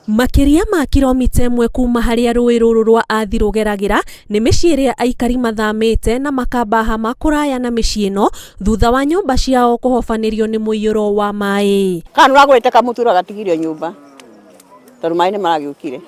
Makĩria ma kiromita ĩmwe kuma harĩa rũĩ rũrũ rwa Athi rũgeragĩra nĩ mĩciĩ ĩrĩa aikari mathamĩte na makamba hama kũraya na mĩciĩ ĩno thutha wa nyũmba ciao kũhobanĩrio nĩ mũiyũro wa maĩ. Kana nũragũrĩte kamũtu ũragatigire nyũmba tondũ maĩ nĩ maragĩũkire,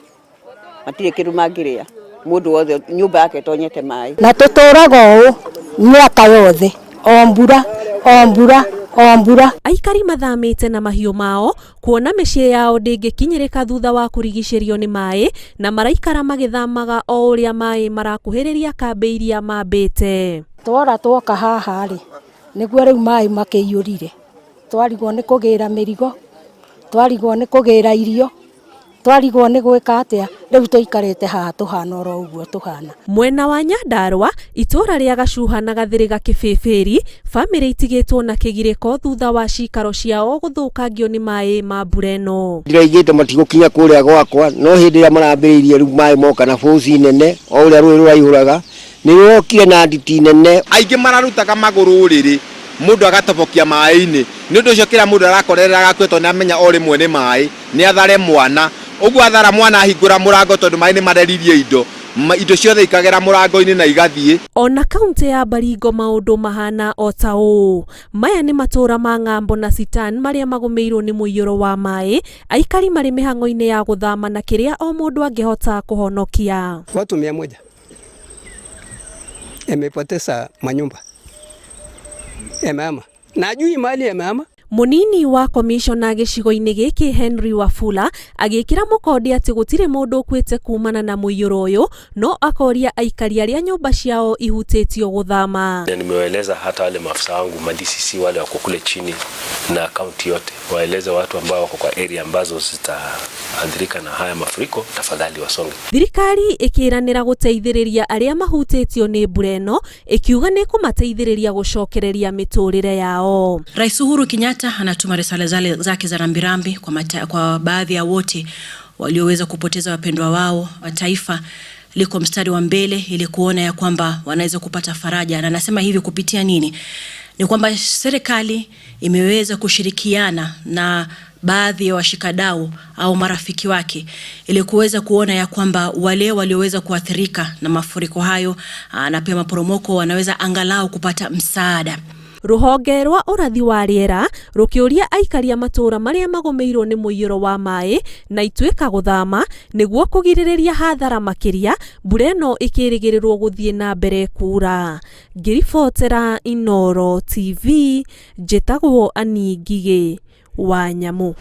matirĩ kĩndũ mangĩrĩa, mũndũ wothe nyũmba yake ĩtonyete maĩ. Na tũtũraga ũũ mĩaka yothe, o mbura, o mbura, o mbura. Aikari mathamĩte na mahiũ mao kuona mĩciĩ yao ndĩngĩkinyĩrĩka thutha wa kũrigicĩrio nĩ maĩ na maraikara magĩthamaga o ũrĩa maĩ marakuhĩrĩria kambĩ iria mambĩte. Twora twoka haha rĩ, nĩguo rĩu maĩ makĩiyũrire, twarigwo nĩ kũgĩra mĩrigo, twarigwo nĩ kũgĩra irio, twarigwo nĩ gwĩka atĩa, rĩu tũikarĩte haha tũhana oro ũguo tũhana. Mwena wa Nyandarua, itũũra rĩa Gacuha na Gathĩrĩga Kĩbĩbĩri, bamĩrĩ itigĩtwo na kĩgirĩko thutha wa cikaro ciao gũthũkangio nĩ maĩ ma mbura ĩno. Ndĩraigĩte matigũkinya kũrĩa gwakwa, no hĩndĩ ĩrĩa marambĩrĩirie rĩu maĩ moka na force nene, o ũrĩa rũĩ rũraihũraga, nĩ rũrokire na nditi nene. Aingĩ mararutaga magũrũ ũrĩrĩ, mũndũ agatobokia maĩ-inĩ. Nĩ ũndũ ũcio kĩrĩa mũndũ arakorerera agakua tondũ nĩ amenya o rĩmwe nĩ maĩ, nĩ athare mwana. Ũguo athara mwana ahingũra mũrango tondũ maĩ nĩ mareririe indo, indo ciothe ikagera mũrango-inĩ na igathiĩ. Ona kauntĩ ya Baringo maũndũ mahana o ta ũũ. Maya nĩ matũũra ma Ng'ambo na Sitan marĩa magũmĩirwo nĩ mũiyũro wa maĩ, aikari marĩ mĩhang'o-inĩ ya gũthama na kĩrĩa o mũndũ angĩhota kũhonokia. Watu 100 wamepoteza manyumba, yamehama na hajui mahali yamehama. Mũnini wa komishona gĩcigo-inĩ gĩkĩ Henry Wafula agĩkĩra mũkonde atĩ gũtirĩ mũndũ ũkuĩte kumana na mũiyũro ũyũ, no akoria aikari arĩa nyũmba ciao ihutĩtio gũthama. Na nimewaeleza hata wale maafisa wangu ma DCC wale wako kule chini na kaunti yote waeleze watu ambao wako kwa area ambazo zitaathirika na haya mafuriko, tafadhali wasonge. Thirikari ĩkĩranĩra gũteithĩrĩria arĩa mahutĩtio nĩ mbura ĩno, ĩkiuga nĩ ĩkũmateithĩrĩria gũcokereria mĩtũrĩre yao. Rais Uhuru Kenyatta anatuma risala zale zake za rambirambi kwa baadhi ya wote walioweza kupoteza wapendwa wao wa taifa liko mstari wa mbele ili kuona ya kwamba wanaweza kupata faraja, na anasema hivi kupitia nini? Ni kwamba serikali imeweza kushirikiana na baadhi ya washikadau au marafiki wake ili kuweza kuona ya kwamba wale walioweza kuathirika na mafuriko hayo na pia maporomoko wanaweza angalau kupata msaada. Rũhonge rwa ũrathi wa rĩera rũkĩũria aikari a matũũra marĩa magũmĩirwo nĩ mũiyũro wa maĩ na ituĩka gũthama nĩguo kũgirĩrĩria hathara makĩria, mbura ĩno ĩkĩrĩgĩrĩrwo gũthiĩ na mbere kuura. Ngĩribotera Inooro TV, njĩtagwo Annie Ngigĩ wa Nyamũ.